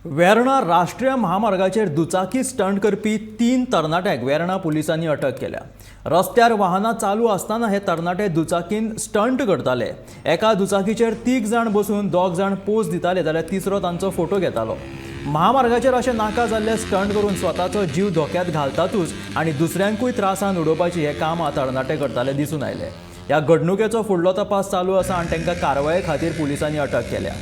वेर्णा राष्ट्रीय महामार्गाचेर दुचाकी स्टंट करपी 3 तरणाट्यांक वेर्णा पुलिसांनी अटक केल्या. रस्त्यार वाहनां चालू आसतना हे तरणाटे दुचाकीन स्टंट करताले. एका दुचाकीचेर 3 जाण बसून 2 जाण पोज दिताले जाल्यार तिसरो तांचो फोटो घेतालो. महामार्गाचेर अशें नाका जाल्ले स्टंट करून स्वताचो जीव धोक्यांत घालतातूच आनी दुसऱ्यांकूय त्रासान उडोवपाची हे कामां तरणाटे करताले दिसून आयले. ह्या घडणुकेचो फुडलो तपास चालू आसा आनी तांकां कारवाये खातीर पुलिसांनी अटक केल्या.